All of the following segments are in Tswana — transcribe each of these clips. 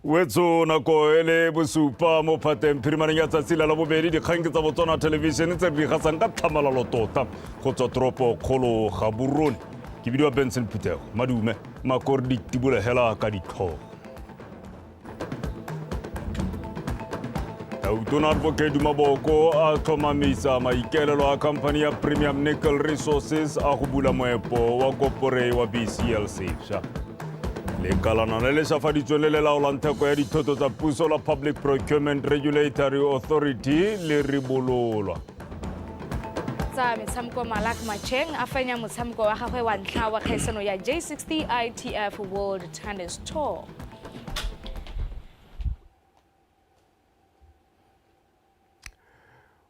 Wetso nako e le bosupa mo phateng phirimaneng ya tsatsi la labobedi, dikgang ke tsa Botswana Television tse re di gasang ka tlhamalalo tota go tswa toropo kgolo Gaborone. Ke bidiwa Benson Phuthego madume makore di tibolegela ka ditlhogo. Tautona Advocate Duma Boko a tlhomamisa maikaelelo a khamphani ya Premium Nickel Resources a go bula moepo wa kopore wa BCL sefša. Lekalana le le šafaditsweng le le laolang theko ya dithoto tsa puso la Public Procurement Regulatory Authority le ribololwa. Tsa metshameko, Malak Macheng a fenya motshameko wa gagwe wa ntlha wa kgaisano ya J60 ITF World Tennis Tour.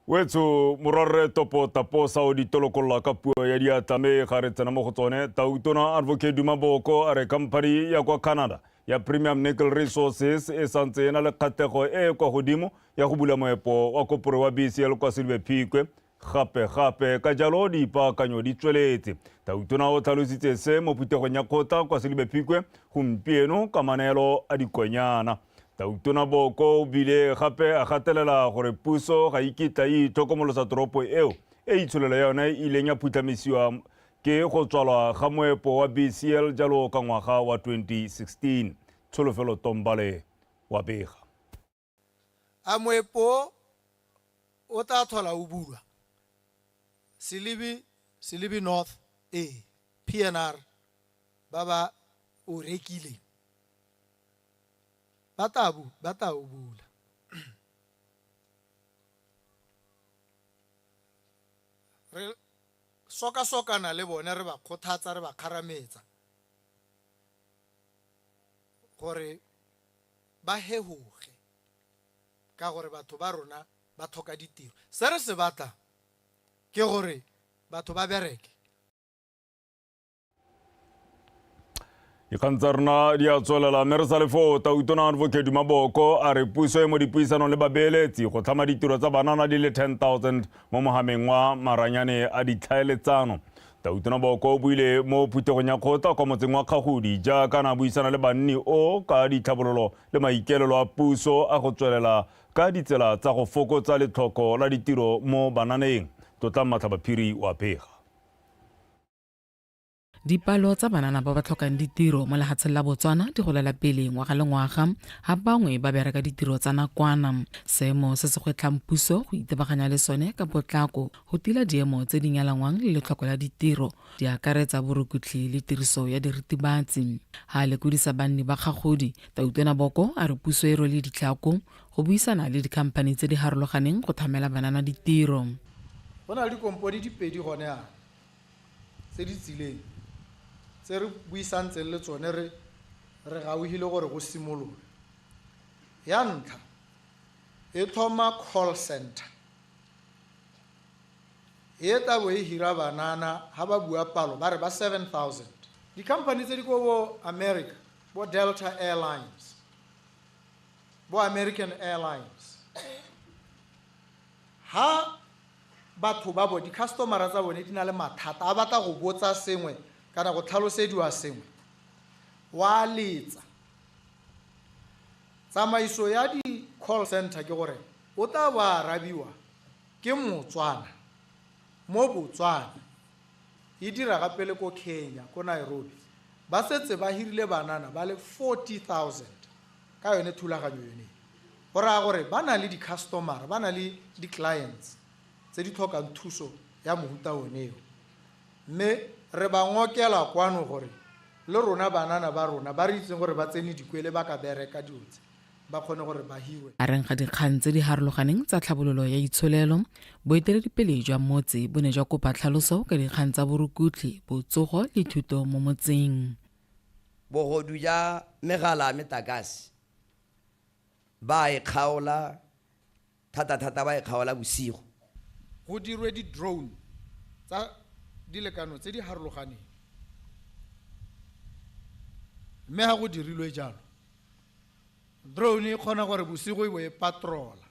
Wetso morwarre Topo Taposa o ditolokolola ka puo ya diatla mme ga re tsena mo go tsone. Tautona Advocate Duma Boko a re khamphani ya kwa Canada ya Premium Nickel Resources e santse e na le kgatlhego e e kwa godimo ya go bula moepo wa kopore wa BCL kwa Selibe Phikwe gape gape, ka jalo dipaakanyo di tsweletse. Tautona o tlhalositse se mo phuthegong ya kgotla kwa Selibe Phikwe gompieno ka maneelo a dikonyana. Tautona Boko o bile gape a gatelela gore puso ga e kitla e itlhokomolosa toropo eo e itsholelo ya yone e ileng ya phutlhamisiwa ke go tswalwa ga moepo wa BCL jalo ka ngwaga wa 2016. Tsholofelo Tombale wa bega. A moepo o tla tlhola o bulwa? Selebi, Selebi North, ee, PNR ba ba o rekileng ba tla bu, ba tla o bula. Re sokasokana le bone, re ba kgothatsa, re ba kgarametsa gore ba hehoge ka gore batho ba rona ba tlhoka ditiro. Se re se batlang ke gore batho ba bereke. Dikgang tsa rona di a tswelela mme re sa le foo. Tautona Advocate Maboko a re puso e mo dipuisanong le babeeletsi go tlhama ditiro tsa banana di le 10,000 mo mohameng wa maranyane a ditlhaeletsano. Tautona Boko o buile mo phuthegong ya kgotla kwa motseng wa Kgagodi jaaka na buisana le banni o ka ditlhabololo le maikaelelo a puso a go tswelela ka ditsela tsa go fokotsa letlhoko la ditiro mo bananeng. Tlotlang Matlhabaphiri wa pega. Dipalo tsa banana ba ba tlhokang ditiro mo lehatsheng la Botswana di golela pele ngwaga le ngwaga, ha bangwe ba bereka ditiro tsa nakwana. Seemo se se gwetlhang puso go itebaganya le sone ka potlako go tila diemo tse di nyalangwang le letlhoko la ditiro di akaretsa borukutlhi le tiriso ya diritibatsi. Ha a lekodisa banni ba Kgagodi, Tautona Boko a re puso e rwele ditlhako go buisana le dikhamphani tse di harologaneng go thamela banana ditiro. Go na le dikompone di pedi gone yana tse di tsileng tse re buisantseng le tsone re re gauhile gore go simololwe. Ya ntlha e tlhoma call center e tla bo e hira banana, ha ba bua palo ba re ba 7000. Di-company tse di ko bo America, bo Delta Airlines, bo American Airlines, ha batho ba bo di-customera tsa bone di na le mathata, a batla go botsa sengwe kana go tlhalosediwa sengwe, wa letsa. Tsamaiso ya di-call center ke gore o tla bo a arabiwa ke Motswana mo Botswana, e dira gape le ko Kenya, ko Nairobi. Ba setse ba hirile banana ba le 40,000 ka yone thulaganyo yone. Go raya gore ba na le di-customera, ba na le di-clients tse di tlhokang thuso ya mohuta one eo. Mme re ba ngokela kwano gore le rona banana ba rona ba re itseng gore ba tsene dikwele ba ka bereka dilo tse, ba kgone gore ba hirwe. Gareng ga dikgang tse di harologaneng tsa tlhabololo ya itsholelo, boeteledipele jwa motse bo ne jwa kopa tlhaloso ka dikgang tsa borukutlhi, botsogo le thuto mo motseng. Bogodu ja megala ya metakase ba e kgaola thata-thata, ba e kgaola bosigo. Go dirwe di-drone tsa dilekano tse di harologaneng, mme ha go dirilwe jalo, drone e kgona gore bosigo e bo e patrola,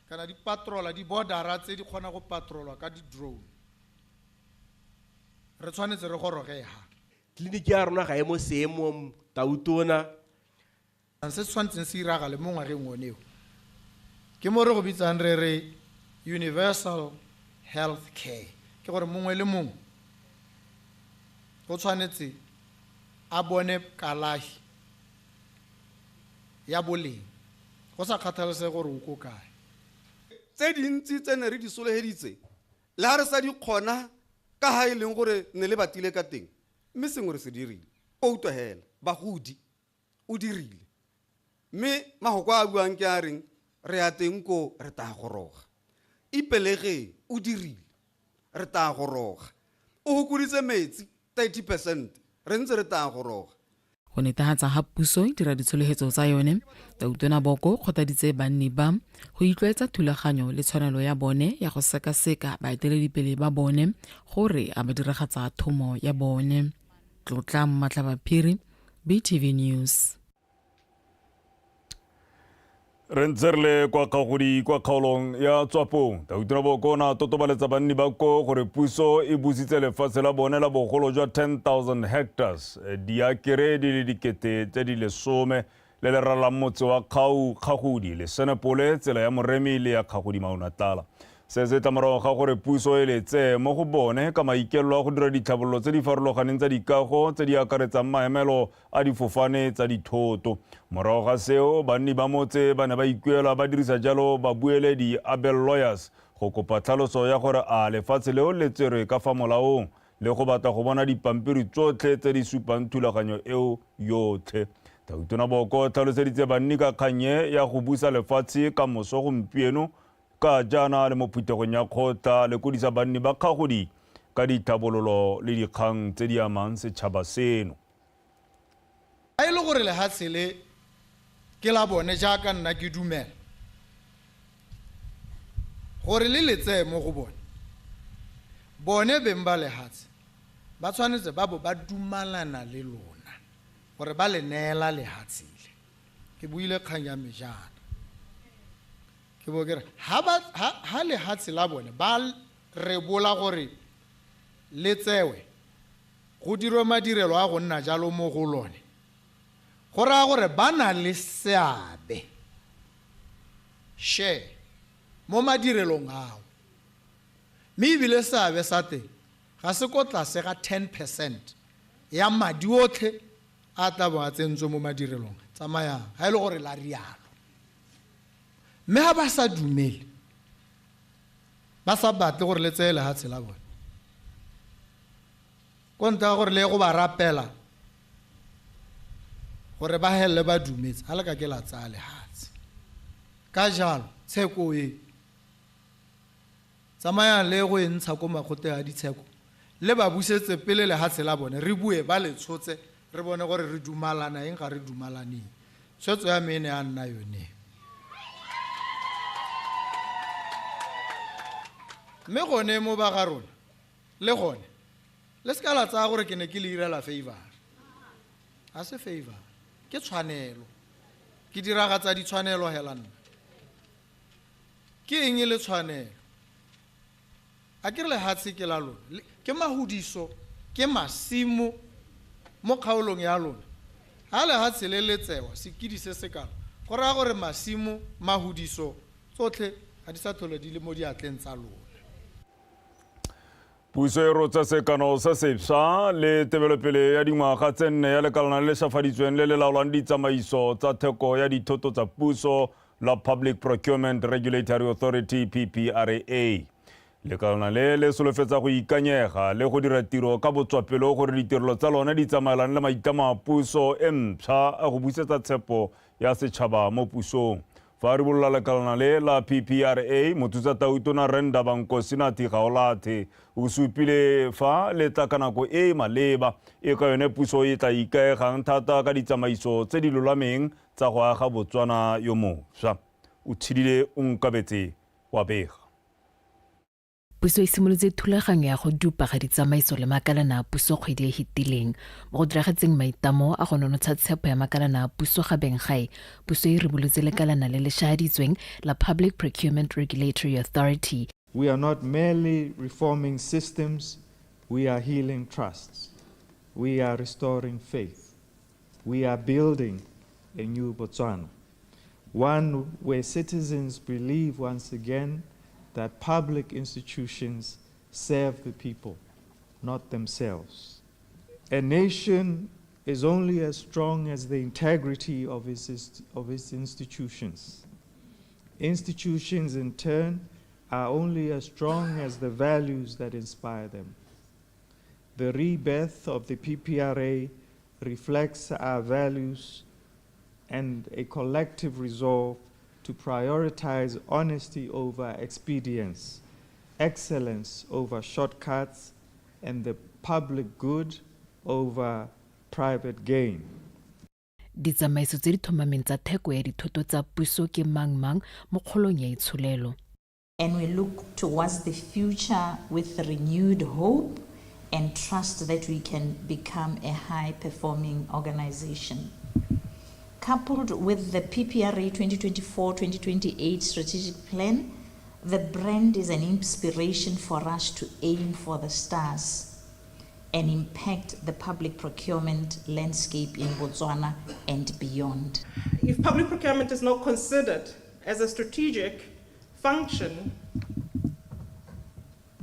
kana di patrola di-bordera tse di kgona go patrolwa ka di-drone. Re tshwanetse re goroge ha. Tleliniki ya rona ga e mo seemong, Tautona. Se se tshwanetseng se iragale mo ngwageng one eo ke mo re go bitsang re re universal health care, ke gore mongwe le mongwe o tshwanetse a bone kalafi ya boleng go sa kgathalesege gore o ko kae. Tse dintsi tse ne re di sologeditse le ga re sa di kgona ka ga e leng gore ne le batile ka teng, mme sengwe re se dirile. O utlwa hela bagodi o dirile, mme mafoko a buang ke a reng re ya teng ko re tla goroga. Ipelegeng o dirile, re tla goroga. O fokoditse metsi 30%, re ntse re tla goroga. Go netefatsa ga puso e dira ditsholofetso tsa yone, Tautona Boko kgothaditse banni ba go itlwaetsa thulaganyo le tshwanelo ya bone ya go sekaseka baeteledipele ba bone gore a ba diragatsa thomo ya bone. Tlotla Mmatlabaphiri, BTV News. Re ntse re le kwa Kgagodi kwa kgaolong ya Tswapong. Tautona Boko o ne a totobaletsa banni ba koo gore puso e busitse lefatshe la bone la bogolo jwa 10,000 hectares, diakere di le 10,000 le le ralalang motse wa Kgau, Kgagodi, Lesenepole, tsela ya Moremi le ya Kgagodi Maunatlala. Se se tla morago ga gore puso e le tseye mo go bone ka maikaelelo a go dira ditlhabololo tse di farologaneng tsa dikago tse di akaretsang maemelo a difofane tsa dithoto. Morago ga seo, banni ba motse ba ne ba ikuela ba dirisa jalo babueledi Abel Lawyers go kopa tlhaloso ya gore a lefatshe leo le tserwe ka fa molaong le go batla go bona dipampiri tsotlhe tse di supang thulaganyo eo yotlhe. Tautona Boko o tlhaloseditse banni ka kgang e ya go busa lefatshe ka moso gompieno ka jaana le mo phuthegong ya kgotla lekodisa banni ba Kgagodi ka ditlhabololo le dikgang tse di amang setšhaba seno. Ga e le gore lehatshe le ke la bone jaaka nna ke dumela gore le le tseye mo go bone, bone beng ba lehatshe ba tshwanetse ba bo ba dumalana le lona gore ba le neela lehatshe le. Ke buile kgang ya me jaana, ke bo ke re ha lehatshe la bone ba rebola gore le tsewe go dirwe madirelo a go nna jalo mo go lone, go raya gore ba na le seabe share mo madirelong ao, mme ebile seabe sa teng ga se ko tlase ga 10% ya madi otlhe a tla bo a tsentswe mo madirelong. Tsamayang ga e le gore la rialo. Mme ga ba sa dumele, ba sa batle gore le tseye lehatshe la bone, ko ntle ga gore le ye go ba rapela gore ba helele ba dumetse, ga le ka ke la tsaya lehatshe. Ka jalo tsheko e tsamayang le go e ntsha ko makgotleng a ditsheko, le ba busetse pele lehatshe la bone, re bue ba le tshotse, re bone gore re dumalana eng ga re dumalaneng. Tshwetso ya me e ne ya nna yone. Mme gone mo ba ga rona le gone le se ka la tsaya gore ke ne ke le irela favor. Ga se favor, ke tshwanelo. Ke diragatsa ditshwanelo hela nna. Ke eng e le tshwanelo? A ke re lehatshe ke la lona, ke mahudiso, ke masimo mo kgaolong ya lona. Ha lehatshe le le tsewa sekidi se se kalo, go raya gore masimo, mahudiso tsotlhe ga di sa tlhole di le mo diatleng tsa lona. Puso e rotse sekano se sefsa le tebelopele ya dingwaga tse 4 ya lekalana le le šafaditsweng le le laolang ditsamaiso tsa theko ya dithoto tsa puso la Public Procurement Regulatory Authority PPRA. Lekalana le le solofetsa go ikanyega le go dira tiro ka botswapelo gore ditirelo tsa lone di tsamaelane le maitlamo a puso e mpšha a go busetsa tshepo ya setšhaba mo pusong. Fa a ribolola lekalana le la PPRA, mothusa-tautona Rre Ndaba Nkosinathi Gaolathe o supile fa le tla ka nako e e maleba e ka yone puso e tla ikaegang thata ka ditsamaiso tse di lolameng tsa go aga Botswana yo mošwa. O tshedile o nkabetse wa bega. Puso e simolotse thulaganyo ya go dupa ga ditsamaiso le makalana a puso kgwedi e fetileng. Mo go diragetseng maitlamo a go nonotsha tshepo ya makalana a puso ga benggae, puso e ribolotse lekalana le le šahaditsweng la Public Procurement Regulatory Authority. We are not merely reforming systems, we are healing trusts. We are restoring faith. We are building a new Botswana, one where citizens believe once again that public institutions serve the people, not themselves. A nation is only as strong as the integrity of its, of its institutions. Institutions, in turn, are only as strong as the values that inspire them. The rebirth of the PPRA reflects our values and a collective resolve to prioritize honesty over expedience, excellence over shortcuts, and the public good over private gain. Ditsamaiso tse di thomameng tsa theko ya dithoto tsa puso ke mang mang mo kgolong ya itsholelo. And we look towards the future with renewed hope and trust that we can become a high performing organization. Coupled with the PPRA 2024 2028 strategic plan, the brand is an inspiration for us to aim for the stars and impact the public procurement landscape in Botswana and beyond. If public procurement is not considered as a strategic function,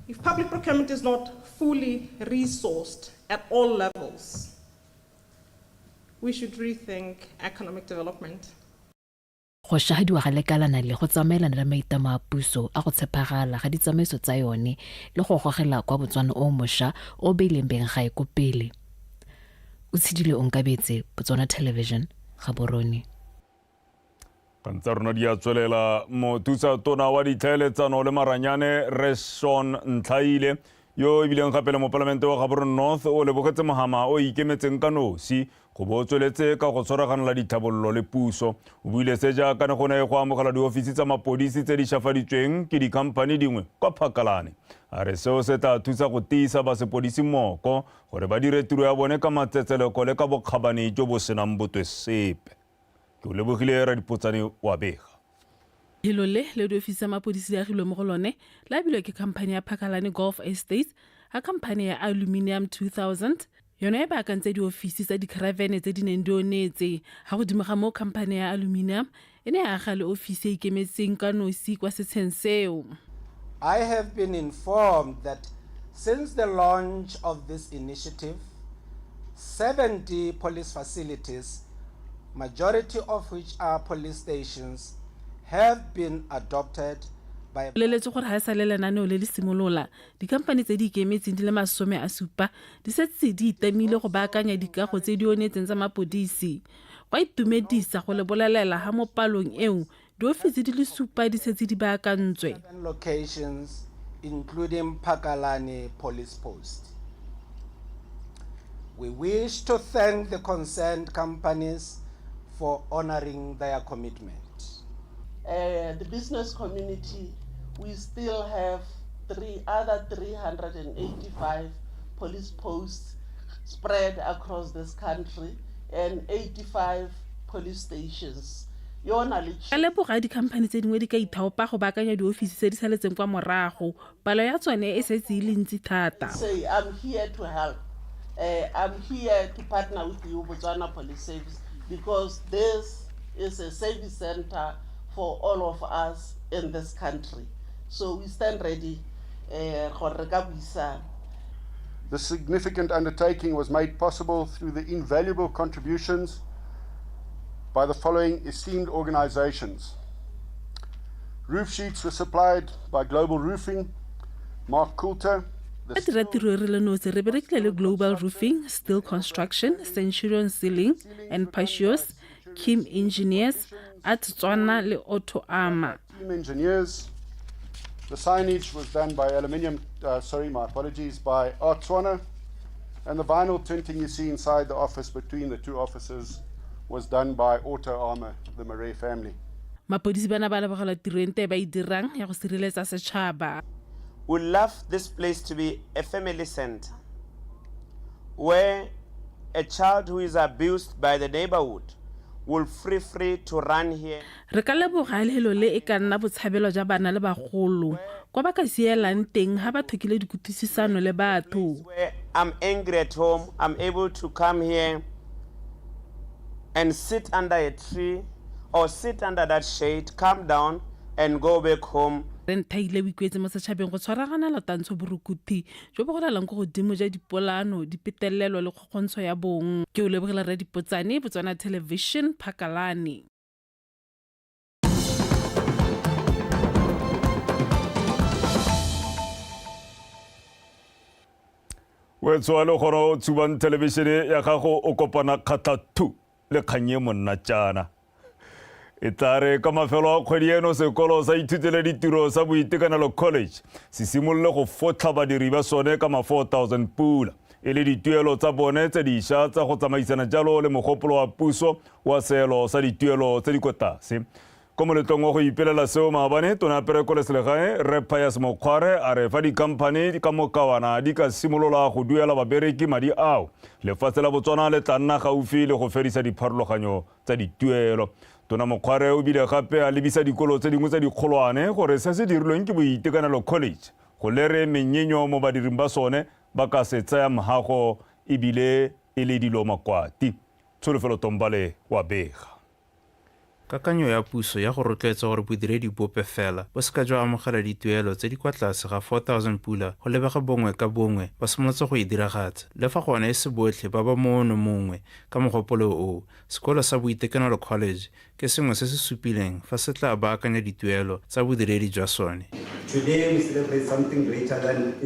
if public procurement is not fully resourced at all levels, we should rethink economic development. Go šagadiwa ga lekalana le go tsamaelana le maitamo a puso a go tshepagala ga ditsamaiso tsa yone le go gogela kwa Botswana o mošwa o beileng beng gae ko pele. O tshedile Onkabetse, Botswana Television, Gaborone. Kgang tsa rona di a tswelela. Mothusa tona wa ditlhaeletsano le maranyane Rre Sean Ntlhaile yo ebileng gape le mopalamente wa Gaborone North o lebogetse mohama o ikemetseng ka nosi go bo o tsweletse ka go tshwaraganela ditlhabololo le puso. O buile se jaaka ne go ne go amogela diofisi tsa mapodisi tse di shafaditsweng ke dikhamphani dingwe kwa Phakalane. A re seo se tla thusa go tiisa ba sepodisi moko gore ba dire tiro ya bone ka matsetseleko le ka bokgabane jo bo senang botwe sepe. Ke o lebogile Radipotsane wa bega. Lefelo le le diofisi tsa mapodisi di agilwe mo go lone le abilwe ke khamphani ya Phakalane Golf Estates ga khamphani ya Aluminium 2000 yone e baakantse diofisi tsa dikharavene tse di neng di onetse. Ga godimo ga moo khamphani ya Aluminium e ne ya aga le ofisi e ikemetseng ka nosi kwa setsheng seo. I have been informed that since the launch of this initiative, 70 police facilities, majority of which are police stations, have been adopted by Boleletse gore ga e sale lenaneo le le simolola, dikhamphani tse di ikemetseng di le 70 di setse di itamile go baakanya dikago tse di onetseng tsa mapodisi. Go a itumedisa go le bolelela ga mo palong eo diofisi di le supa di setse di baakantswe. Seven locations, including Phakalane Police Post. We wish to thank the concerned companies for honoring their commitment. The business community, we still have three other 385 police posts spread across this country and 85 police stations. Yona le Ka leboga dikhamphani tse dingwe di ka ithaopa go baakanya diofisi tse di saletseng kwa morago. Palo ya tsone e setse e le ntsi thata. Say, I'm here to help. I'm here to partner with you, Botswana Police Service, because this is a service center for all of us in this country. So we stand ready gore re ka buisana. This significant undertaking was made possible through the invaluable contributions by the following esteemed organizations. Roof sheets were supplied by Global Roofing, Mark Coulter, the Ka dira tiro re le nosi re berekile le Global Roofing, Steel Construction, Centurion Ceiling and Patios, Kim Engineers, Art Tswana le Auto Armor. Team engineers. The signage was done by aluminium, sorry, my apologies, by Art Tswana. And the vinyl tinting you see inside the office between the two offices was done by Auto Armor, the Murray family. Mapodisi bana ba lebogela tiro e nte e ba e dirang ya go sireletsa setšhaba. We love this place to be a family center where a child who is abused by the neighborhood will free to run here. Re ka leboga lefelo le e ka nna botshabelo jwa bana le bagolo kwa ba ka sielang teng ga ba tlhokile dikutlwisisano le batho. Where I'm angry at home, I'm able to come here. and sit under a tree or sit under that shade, calm down and go back home. Rre Nthaile o ikuetse mo setšhabeng go tshwaraganela tantsho borukuthi jo bo golelang ko godimo ja dipolaano, dipetelelo le kgokgontsho ya bong. Ke o lebogela Rre Dipotsane, Botswana Television, Phakalane. Wetswa le gona o tshubang thelebišene ya gago o kopana kgatlha thu le kgang e monna jaana. E tla re ka mafelo a kgwedi eno sekolo sa ithutele ditiro sa Boitekanelo College se simolole go fotlha badiri ba sone ka ma 4000 pula e le dituelo tsa bone tse dišwa tsa go tsamaisana jalo le mogopolo wa puso wa seelo sa dituelo tse di ko tlase. Ko moletlong wa go ipelela seo maabane, Tona ya Pereko le Selegae, Rre Pius Mokgware a re fa dikhamphani ka mokawana di ka simolola go duela babereki madi ao, lefatshe la Botswana le tla nna gaufi le go fedisa dipharologanyo tsa dituelo. Tona Mokgware o bile gape a lebisa dikolo tse dingwe tsa dikgolwane gore se se dirilweng ke Boitekanelo College go lere menyenyo mo badiring ba sone ba ka se tsaya mhago e bile e le dilo makwati. Tsholofelo Tombale wa bega. Kakanyo ya puso ya go rotloetsa gore bodiredi bope fela bo seka jwa amogela dituelo tse di kwa tlase ga 4000 pula go lebega bongwe ka bongwe ba simolotse go e diragatsa. Le fa gone e se botlhe ba ba moono mongwe ka mogopolo oo, sekolo sa Boitekanelo College ke sengwe se se supileng fa se tla baakanya dituelo tsa bodiredi jwa sone.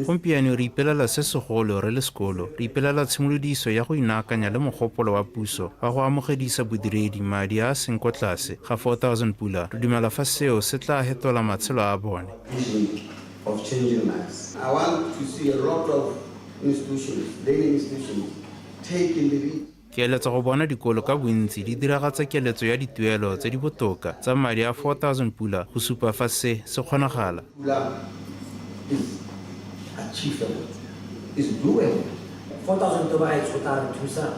Gompieno re ipelela se segolo re le sekolo, re ipelela tshimolodiso ya go inaakanya le mogopolo wa puso wa go amogedisa bodiredi madi a a seng ko tlase ga 4000 pula, re dumela fa seo se tla hetola matshelo a bone. Ke eletsa go bona dikolo ka bontsi di diragatsa keletso ya dituelo tse di botoka tsa madi a 4000 pula go supa fa se se kgonagala. Pula is achievable, is doable. 4000 to bagaetsho o tla re thusa.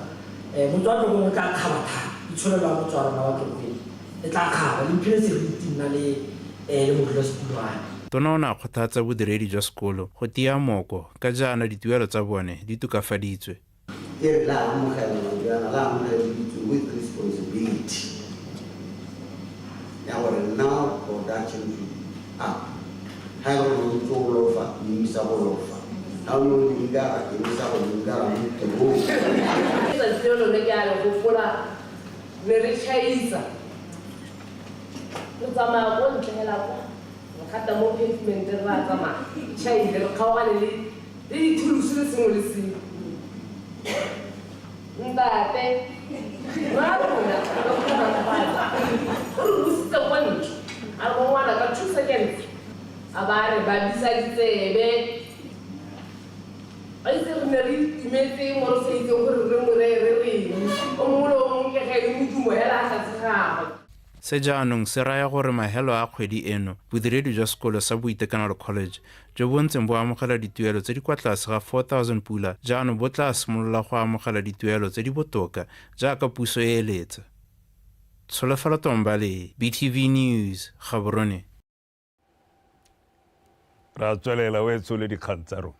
Motse wa Tlokweng o tla kgaba thata. Itsholelo ya motse wa rona wa Tlokweng e tla kgaba. Le mphile seriti nna le le modulasetulo wa me. Tona o ne a kgothatsa bodiredi jwa sekolo go tiya moko ka jaana dituelo tsa bone di tokafaditswe. E re la amogela madi ana, la amogela ditso with responsibility ya gore now production should be up. Ha e le gore o ntse o lofa, emisa go lofa. Ha o ne o lingara, emisa go lingara mo tirong. Letsatsi leo lone ke a le gopola, ne re tšhaisa, re tsamaya ko ntle hela kwa, re gata mo pavement re a tsamaya, tšhaile re kgaogane le le dithulusu le sengwe le sengwe. Ntate rra-rona o re busitse kwa ntle, a re bo ngwana ka 2 seconds a ba re babisa ditsebe. Ba itse re ne re itumetse mo re sa itseng gore re mo reye re reng, o mongwe le o mongwe ke ge e le modumo hela a tlatse gagwe. Se jaanong se raya gore mahelo a kgwedi eno, bodiredi jwa sekolo sa Boitekanelo College, jo bo ntseng bo amogela dituelo tse di kwa tlase ga 4000 pula jaanong bo tla simolola go amogela dituelo tse di botoka jaaka puso e eletsa. Tsholofelo Tombale, BTV News, Gaborone. Ra tswelela o e tshole dikgang tsa rona.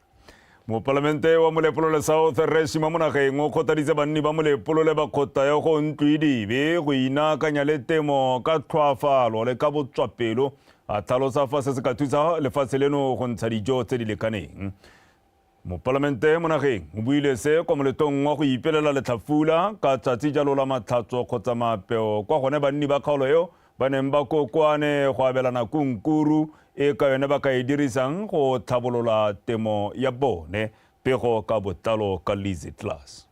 Mopalamente wa Molepolole South Rre Shima Monageng o kgothaditse banni ba Molepolole ba kgotla ya go ntlo e dibe go inaakanya le temo ka tlhoafalo le ka botswapelo, a tlhalosa fa se se ka thusa lefatshe leno go ntsha dijo tse di lekaneng. Mopalamente Monageng o buile se kwa moletlong wa go ipelela letlhafula ka tsatsi jalo la matlhatso kgotsa maapeo kwa gone banni ba kgaolo eo ba neng ba kokoane go abelana kunkuru e ka yone ba ka e dirisang go tlhabolola temo ya bone. Pego ka botlalo ka Lizzy Klaas.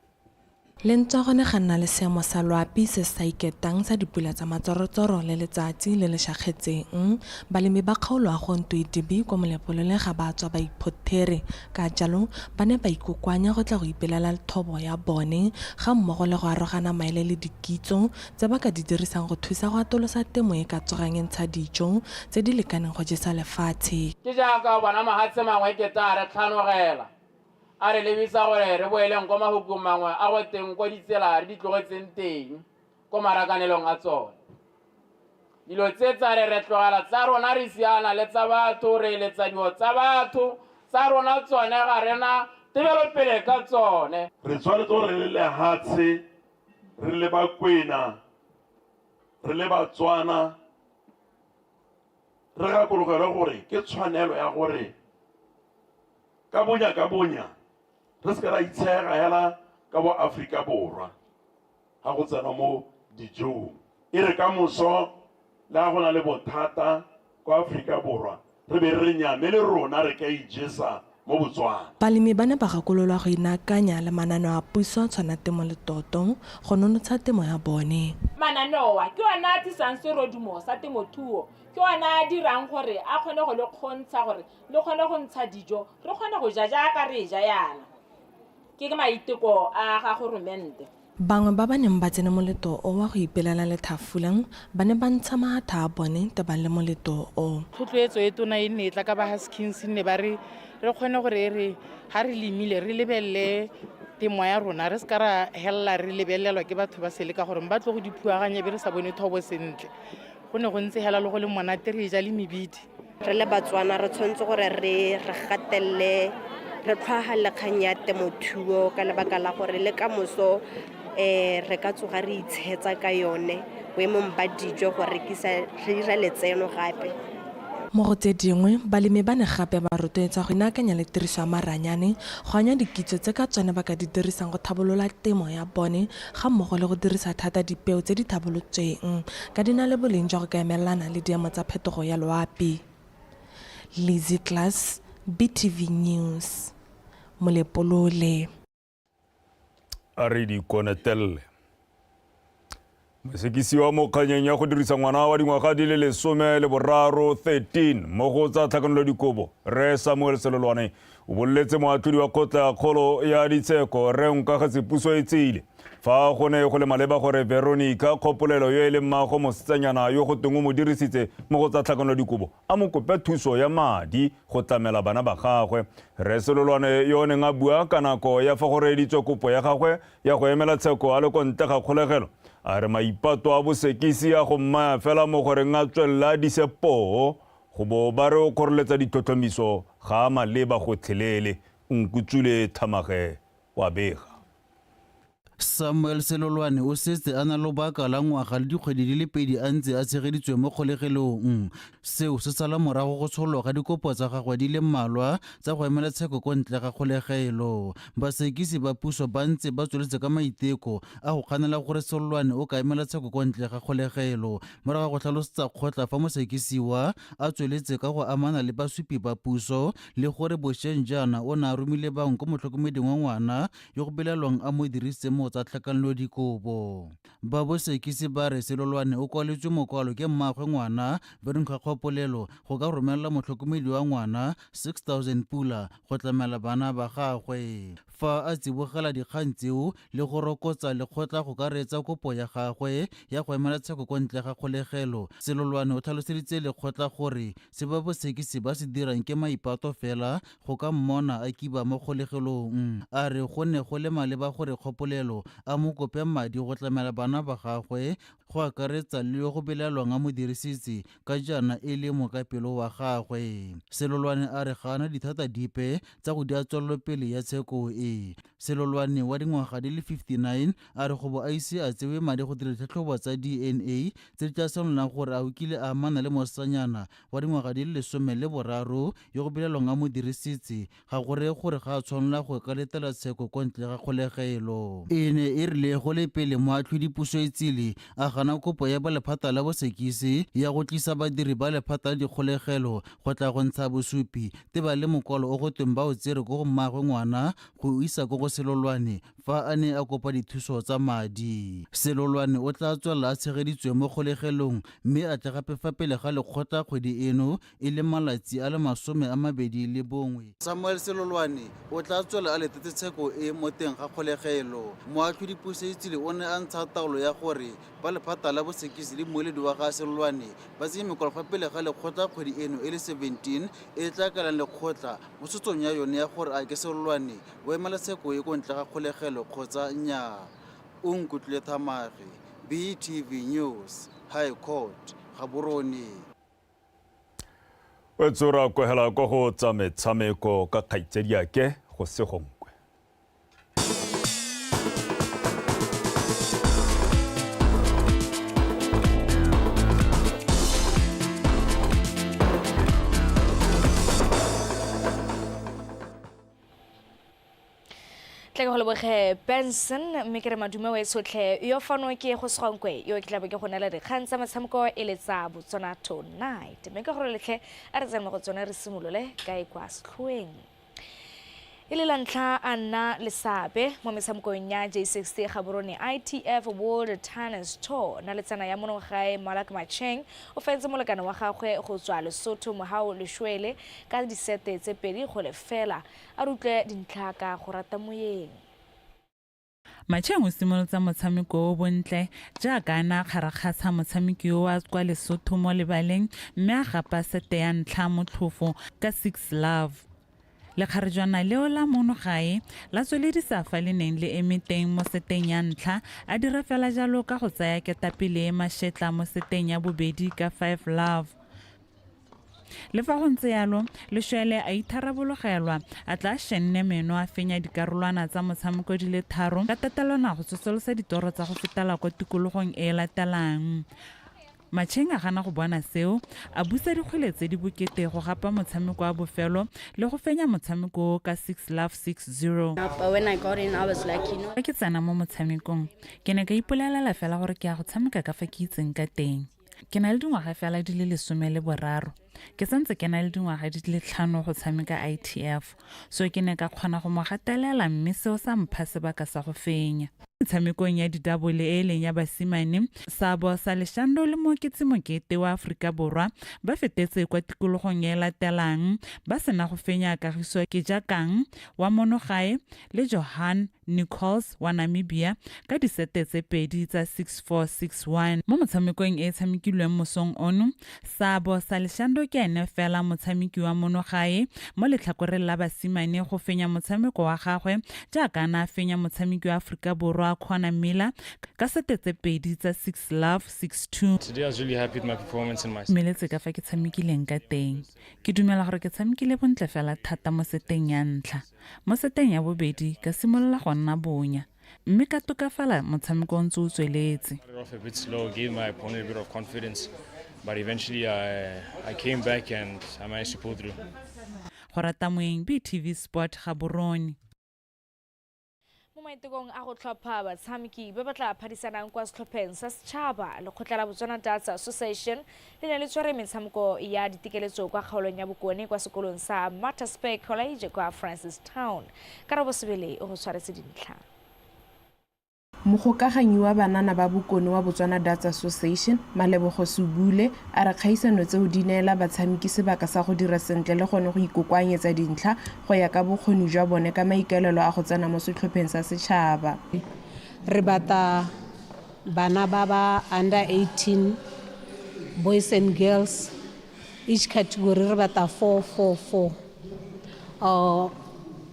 Le ntswa gone ga nna le seemo sa loapi se se sa iketang sa dipula tsa matsorotsoro le letsatsi le le šakgetseng, balemi ba kgaolo ya Gontwe-Dibi kwa Molepolole ga ba tswa ba iphothere. Ka jalo, ba ne ba ikokoanya go tla go ipelela thobo ya bone ga mmogo le go arogana maele le dikitso tse ba ka di dirisang go thusa go atolosa temo e ka tsogang e ntsha dijo tse di lekaneng go jesa lefatshe. Ke jaaka o bona mahatshe mangwe ekete a re tlhanogela, a re lebisa gore re boeleng kwa mahukung mangwe a go teng kwa ditsela re di tlogetseng teng ko marakanelong a tsone. Dilo tse tsa re re tlogela tsa rona re siana le tsa batho, re eletsa dilo tsa batho, tsa rona tsone ga re na tebelopele ka tsone. Re tshwanetse gore re le lehatshe Re le Bakwena, re le Batswana, re gakologelwe gore ke tshwanelo ya gore ka bonya ka bonya re se ka ra itshega hela ka bo Aforika Borwa ga go tsena mo dijong. E re ka moso le ga go na le bothata kwa Aforika Borwa re be re nyame le rona re ka ijesa mo Botswana. Balemi ba ne ba gakololwa go inaakanya le mananeo a puso a tshwana temo le toto go nonotsha temo ya bone. Mananeo a ke one a tlisang serodumo sa temothuo, ke one a dirang gore a kgone go le kgontsha gore le kgone go ntsha dijo, re kgone go ja jaaka re ja yana. Ke maiteko a ga goromente. Bangwe ba ba neng ba tsene moleto o wa go ipelela lethafula ba ne ba ntsha mahatha a bone tebang le moleto o. Thotloetso e tona e ne e tla ka ba Haskins ne ba re re kgone gore e re ga re lemile re lebelele temo ya rona re se ka ra helela re lebelelwa ke batho ba sele ka gore ba tlo go di phuaganya be re sa bone thobo sentle. Go ne go ntse hela le go le monate re ja le mebidi. Re le Batswana re tshwanetse gore re re gatelele re tlhwagalele kgang ya temothuo ka lebaka la gore le ka moso re ka tsoga re itshetsa ka yone boemong ba dijo go rekisa re dira letseno gape. Mo go tse dingwe, balemi ba ne gape ba rotloetswa go inaakanya le tiriso ya maranyane go anywa dikitso tse ka tsone ba ka di dirisang go thabolola temo ya bone ga mmogo le go dirisa thata dipeo tse di thabolotsweng ka di na le boleng jwa go ka emelana le diemo tsa phetogo ya loapi. Lizzy Klaas, BTV News, Molepolole. A re di konetelele. Mosekisiwa mo kganyeng ya go dirisa ngwana wa dingwaga di le 13, 13 mo go tsa tlhakanelo dikobo, Rre Samuel Selolwane o boleletse moatlhodi wa kgotla ya kgolo ya ditsheko Rre Nkagetse Puso e tseile fa go ne go le maleba gore Veronica Kgopolelo yo e leng mmago mosetsanyana yo go tweng o mo dirisitse mo go tsa tlhakanelo dikobo a mo kope thuso ya madi go tlamela bana ba gagwe. Rre Selolwane yo o neng a bua ka nako ya fa go reeditswe kopo ya gagwe ya go emela tsheko a le ko ntle ga kgolegelo a re maipato a bosekisi a go mmaya fela mo goreng a tswelele a dise poo go bo ba re o kgoreletsa ditlhotlhomiso ga a maleba gotlhelele. Nkutsule Thamage wa bega. Samuel Selolwane o setse a na lobaka la ngwaga le dikgwedi di le pedi a ntse a tshegeditswe mo kgolegelong. Seo se sala morago go tshololwa ga dikopo tsa gagwe di le mmalwa tsa go emela tsheko ko ntle ga kgolegelo. Basekisi ba puso ba ntse ba tsweletse ka maiteko a go kganela gore Selolwane o ka emela tsheko ko ntle ga kgolegelo morago ga go tlhalosetsa kgotla fa mosekisiwa a tsweletse ka go amana le basupi ba puso le gore bosheng jaana o ne a romile bangwe ko motlhokomeding wa ngwana yo go belaelwang a mo dirisitse mo tsa tlhakanelo dikobo. Ba bosekisi ba re Selolwane o kwaletswe mokwalo ke mmaagwe ngwana Veronica Kgopolelo go ka romelela motlhokomedi wa ngwana 6000 pula go tlamela bana ba gagwe. Fa a tsibogela dikgang tseo le go rokotsa lekgotla go ka reetsa kopo ya gagwe ya go emela tsheko kwa ntle ga kgolegelo, Selolwane o tlhaloseditse lekgotla gore se ba bosekisi ba se dirang ke maipato fela go ka mmona a kiba mo kgolegelong. A re go ne go le maleba gore Kgopolelo a mo kope madi go tlamela bana ba gagwe, go akaretsa le yo go belaelwang a mo dirisitse ka jaana e le mokapelo wa gagwe. Selolwane a re ga a na dithata dipe tsa go dia tswelelopele ya tsheko e. Selolwane wa dingwaga di le 59 a re go bo a ise a tsewe madi go dira ditlhatlhobo tsa DNA tse di tla senolang gore a o kile a amana le mosetsanyana wa dingwaga di le 13 yo go belaelwang a mo dirisitse ga go reye gore ga a tshwanela go ka letela tsheko kwa ntle ga kgolegelo. E ne e rile go le pele moatlhodi Pusoetsile a gana kopo ya ba lephata la bosekisi ya go tlisa badiri ba lephata la dikgolegelo go tla go ntsha bosupi teba le mokwalo o go tweng ba o tsere ko go mmaagwe ngwana go o isa ko go Selolwane fa a ne a kopa dithuso tsa madi. Selolwane o tla tswelela a tshegeditswe mo kgolegelong mme a tle gape fa pele ga lekgotla kgwedi eno e le malatsi a le 21. Samuel Selolwane o tla tswelela a letetse tsheko e mo teng ga kgolegelo. Moatlhodi Puseitsile o ne a ntsha taolo ya gore ba lephata la bosekisi le mmueledi wa ga Selolwane ba tsenye mekwalo fa pele ga lekgotla kgwedi eno e le 17 e tla kaelang lekgotla mo tshwetsong ya yone ya gore a ke Selolwane o emela tsheko e ko ntle ga kgolegelo kgotsa nnyaa. O Nkutlwile Thamage, BTV News, High Court, Gaborone. O tsora kwegela kwa go tsa metshameko ka Tla ke go leboge Benson, mme ke re madume o e tshotlhe yo fano ke go segwankwe yo ke tlabe ke go neela dikgang tsa metshameko e le tsa Botswana Tonight, mme ka gore letlhe a re tsene mo go tsone, re simolole ka e kwa setlhoeng. E le la ntlha a nna le seabe mo metshamekong ya J60 Gaborone ITF World Tennis Tour, naletsana ya monogae Malak Macheng o fentse molekane wa gagwe go tswa Lesotho Mohau Leshwele ka disete tse 2-0. A re utlwe dintlha ka go rata moyeng. Macheng o simolotsa motshameko o bontle jaaka a ne a kgarakgatsha motshameki yo wa kwa Lesotho mo lebaleng mme a gapa sete ya ntlha motlhofo ka 6 love. Lekgarejwana leo la mono gae la tsweledisa fa le neng le eme teng mo seteng ya ntlha, a dira fela jalo ka go tsaya ketapele e mashetla mo seteng ya bobedi ka 5 love. Le fa go ntse yalo, Leshwele a itharabologelwa, a tla shenne meno a fenya dikarolwana tsa motshameko di le 3 ka tatelano go tsosolosa ditoro tsa go fetela kwa tikologong e e latelang. Macheng a gana go bona seo, a busa dikgwele tse di bokete go gapa motshameko wa bofelo le go fenya motshameko ka 6 love 6-0. But when I got in, I was like, you know. Fa ke tsena mo motshamekong, ke ne ka ipolelela fela gore ke ya go tshameka ka fa ke itseng ka teng. Ke na le dingwaga fela di le 13. Ke santse ke na le dingwaga di le 5 go tshameka ITF. So ke ne ka kgona go mo gatelela mme seo sa mpha sebaka sa go fenya. Metshamekong ya didabole e leng ya basimane, Sabo sa Leshando le Mooketsi Mokete wa Aforika Borwa ba fetetse kwa tikologong e latelang ba sena go fenya Kagiso Kejakang wa monogae le Johan Nichols wa Namibia ka disete tse 2 tsa 6-4 6-1. Mo motshamekong e tshamekilweng mosong ono, Sabo sa Leshando ke ene fela motshameki wa monogae mo letlhakoreng la basimane go fenya motshameko wa gagwe jaaka a ne a fenya motshameki wa Aforika Borwa Conor Miller ka sete tse 2 tsa 6 love 6-2. Today I was really happy with my performance and my Meletse ka fa ke tshamekileng ka teng. Ke dumela gore ke tshamekile bontle fela thata mo seteng ya ntlha. Mo seteng ya bobedi ka simolola go nna bonya mme ka tokafala motshameko o ntse o tsweletse. Started off a bit slow, gave my opponent a bit of confidence, but eventually I came back and I managed to pull through. Go rata moeng, BTV Sport Gaborone. Mo maitekong a go tlhopha batshameki ba ba tla phadisanang kwa setlhopheng sa setšhaba, lekgotla la Botswana Darts Association le ne le tshwere metshameko ya ditekeletso kwa kgaolong ya Bokone kwa sekolong sa Mattersburg College kwa Francistown. Karabo Sebele o go tshwaretse dintlha. Mogokaganyi wa banana ba Bokone wa Botswana Darts Association, Malebogo Sebule, a re kgaisano tseo di neela batshameki sebaka sa go dira sentle le gone go ikokoanyetsa dintlha go ya ka bokgoni jwa bone ka maikaelelo a go tsena mo setlhopheng sa setšhaba. Re batla bana ba ba under 18, boys and girls, each category re batla 4, 4, 4.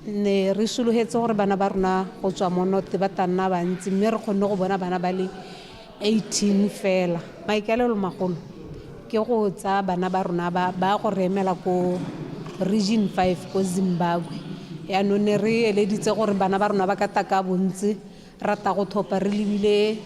Ne re sologetse gore bana ba rona go tswa mo North ba tla nna bantsi, mme re kgonne go bona bana ba le 18 fela. Maikaelelo magolo ke go tsaya bana ba rona ba go re emela ko Region 5 ko Zimbabwe. Yaanong ne re eleditse gore bana ba rona ba ka taka bontsi, rata go thopa re lebile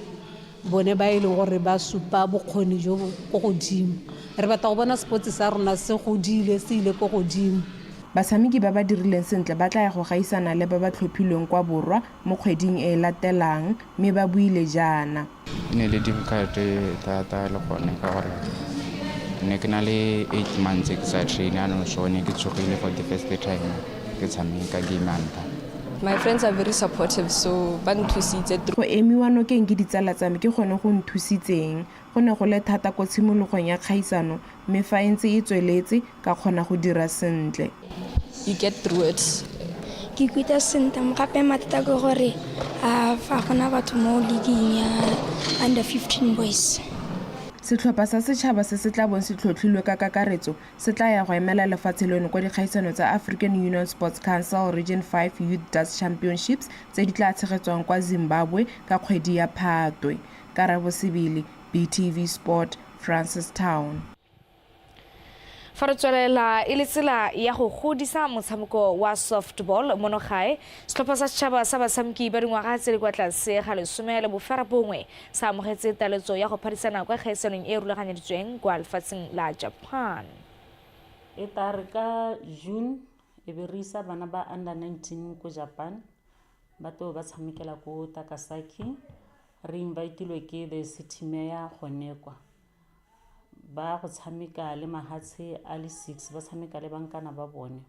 bone ba e leng gore ba supa bokgoni jo bo ko godimo. Re batla go bona sports sa rona se godile, se ile ko godimo. Batshameki ba ba dirileng sentle ba tla ya go gaisana le ba ba tlhophilweng kwa Borwa mo kgweding e e latelang, mme ba buile jaana. E ne le difficult thata le gone ka gore ne ke na le 8 months ke sa train, jaanong so ne ke tshogile for the first time ke tshameka game ya ntlha. My friends are very supportive, so ba nthusitse. Go emiwa nokeng ke ditsala tsa me ke gone go nthusitseng. Go ne go le thata ko tshimologong ya kgaisano, mme fa e ntse e tsweletse ka kgona go dira sentle. You get through it. Ke ikutlwa sentle, gape mathata ke gore fa gona batho mo league ya under 15 boys. Setlhopha sa setšhaba se se tla bong se tlhotlhilwe ka kakaretso se tla ya go emela lefatshe leno kwa dikgaisano tsa African Union Sports Council Region 5 Youth Darts Championships tse di tla tshegetswang kwa Zimbabwe ka kgwedi ya Phatwe. Karabo Sebele, BTV Sport, Francistown. Fa re tswelela e le tsela ya go godisa motshameko wa softball mono gae, setlhopha sa setšhaba sa batshameki ba dingwaga tse di kwa tlase ga 19 sa amogetse taletso ya go phadisana kwa kgaisanong e e rulaganyeditsweng kwa lefatsheng la Japan. E tla re ka June e be re isa bana ba under 19 ko Japan. Ba tlo ba tshamekela ko Takasaki. Re invitilwe ke the city mayor gone kwa. Ba go tshameka le mahatshe a le 6, ba tshameka le bankana ba bone.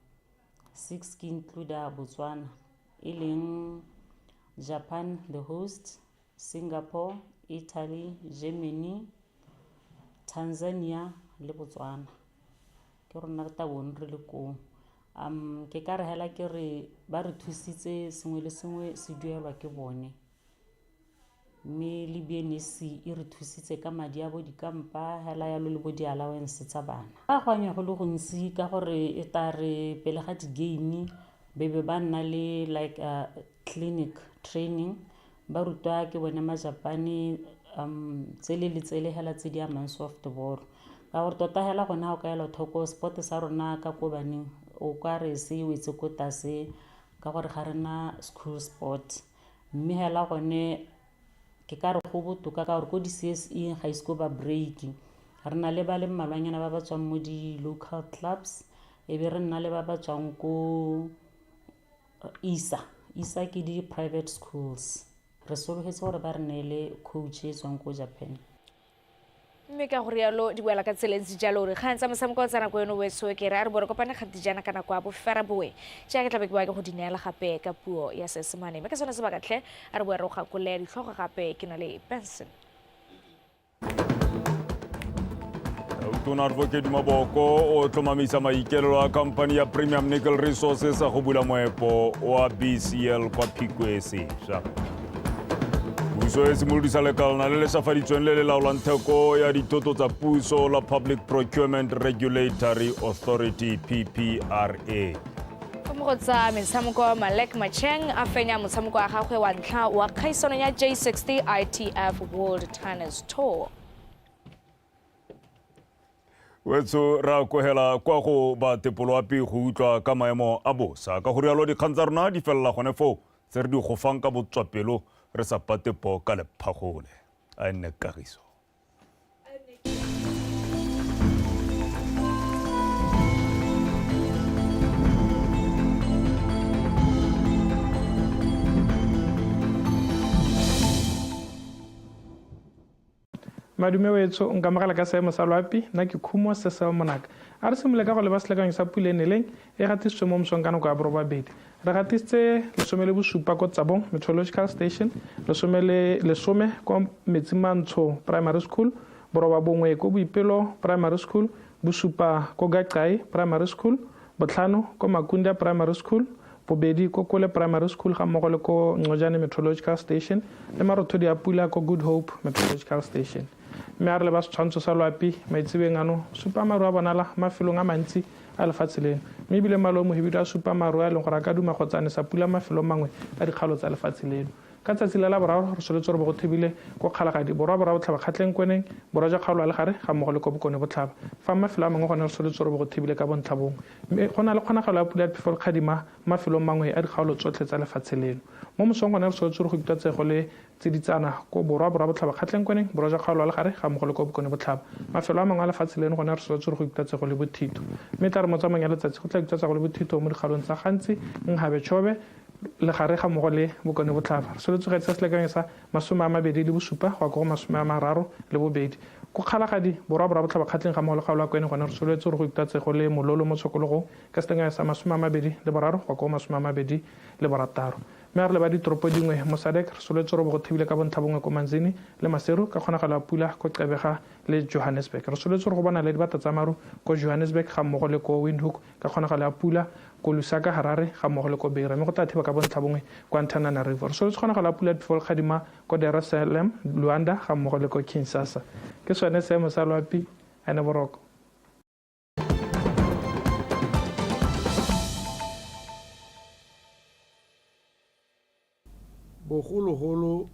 6 ke include-a Botswana, e leng Japan the host, Singapore, Italy, Germany, Tanzania le Botswana. Ke rona re tabong re le koo. Ke ka re hela ke re ba re thusitse sengwe le sengwe se duelwa ke bone. Mme le BNSC e re thusitse ka madi a bo dikampa hela yalo le bo di-allowance tsa bana. Ba go anya go le gontsi ka gore e tla re pele ga di-game be be ba nna le like a clinic training, ba rutwa ke bone majapane tsele le tsele hela tse di amang softball. Ka gore tota hela gone ha o ka ela thoko sport sa rona ka ko baneng o ka re se wetse ko tlase ka gore ga rena school sport. Mme hela gone ke ka re go botoka ka gore ko di-C_S_E ga ise ko ba break. Re na le ba le mmalwanyana ba ba tswang mo di-local clubs, e be re nna le ba ba tswang ko ISA. ISA ke di-private schools. Re solofetse gore ba re neele coach e tswang ko Japan. Mme ka go rialo di boela ka tsela e ntse jalo re kgang tsa motshameko tsa nako eno weso ke re a re bo re kopane gantsi jaana ka nako ya boferabongwe jaaka ke tlabe ke boa ke go di neela gape ka puo ya Seesemane. Mme ka sone sebaka tlhe a re boe re go gakole ditlhogo gape ke na le Benson. Tona Advocate Maboko o tlhomamisa maikaelelo a khamphani ya Premium Nickel Resources a go bula moepo wa BCL kwa Phikwe sešwa. Puso e simolodisa lekalana le le šafaditsweng le le laolang theko ya dithoto tsa puso la Public Procurement Regulatory Authority PPRA. Fa mo go tsa metshameko, Malek Macheng a fenya motshameko wa gagwe wa ntlha wa kgaisano ya J60 ITF World Tennis Tour. Wetso ra kogela kwa go ba tepoloapi go utlwa ka maemo a bosa. Ka go rialo dikgang tsa rona di felela gone foo tse re di gofang ka botswapelo re sa patepo ka lephagole. A e nne kagiso. Madume wetsho, nkamogela ka seemo sa loapi, nna ke Khumo Cecil Monaka. A re simolole ka go leba selekanyo sa pula e neleng e gatisitswe mo mosong ka nako ya borobabedi. Re gatisitse 17 ko Tsabong Meteorological Station, 11 ko Metsimantsho Primary School, 9 ko Boipelo Primary School, 7 ko Gaqai Primary School, 5 ko Makunda Primary School, 2 ko Kole Primary School ga mmogo le ko Ncojane Meteorological Station le marothodi a pula ko Good Hope Meteorological Station. Mme a re leba setshwantsho sa loapi maitsebeng ano, supa maru a bonala mafelong a mantsi a lefatshe leno, mme ebile malo mohibidu a supa maru a e leng gore a ka duma kgotsa a nesa pula mafelong mangwe a dikgaolo tsa lefatshe leno. Ka tsatsi la Laboraro re soletse gore bo go thibile ko Kgalagadi, Borwa, Borwa Botlhaba, Kgatleng, Kweneng, Borwa jwa Kgaolo ya Legare ga mmogo le ko Bokone Botlhaba. Fa mafelo a mangwe gone re soletse gore bo go thibile ka bontlha bongwe. Mme go na le kgonagalo ya pula ya phefo le kgadima mafelong mangwe a dikgaolo tsotlhe tsa lefatshe leno. Mo mosong gone re soletse gore go ikutlwa tsego le tsiditsana ko Borwa, Borwa Botlhaba, Kgatleng, Kweneng, Borwa jwa Kgaolo ya Legare ga mmogo le ko Bokone Botlhaba. Mafelo a mangwe a lefatshe leno gone re soletse gore go ikutlwa tsego le bothito. Mme tla re mo tsamaong ya letsatsi go tla ikutlwa tsego le bothito mo dikgaolong tsa Gantsi, Nhabe, Chobe, Legare ga mmogo le Bokone Botlhaba. Re soletse go etsa selekanyo sa 27 go ya ko go 32. Ko Kgalagadi, Borwa, Borwa Botlhaba, Kgatleng ga mmogo le kgaolo ya Kwene gone re soletse gore go ikutlwa tsego le mololo mo tshokologong ka selekanyo sa 23 go ya ko go 26. Mme a re leba ditoropo dingwe mo SADC, re soletse gore bo go thibile ka bontlha bongwe ko Manzini le Maseru ka kgonagalo ya pula ko Gqeberha le Johannesburg. Re soletse gore go bonale dibata tsa maru ko Johannesburg ga mmogo le ko Windhoek ka kgonagalo ya pula ko Lusaka, Harare ga mmogo le ko Beira, mme go tla thiba ka bontlha bongwe kwa Antananarivo. Re soletse kgonagalo ya pula ya phefo le kgadima ko Dar es Salaam, Luanda ga mmogo le ko Kinshasa. Ke sone seemo sa loapi, ene boroko. Bogologolo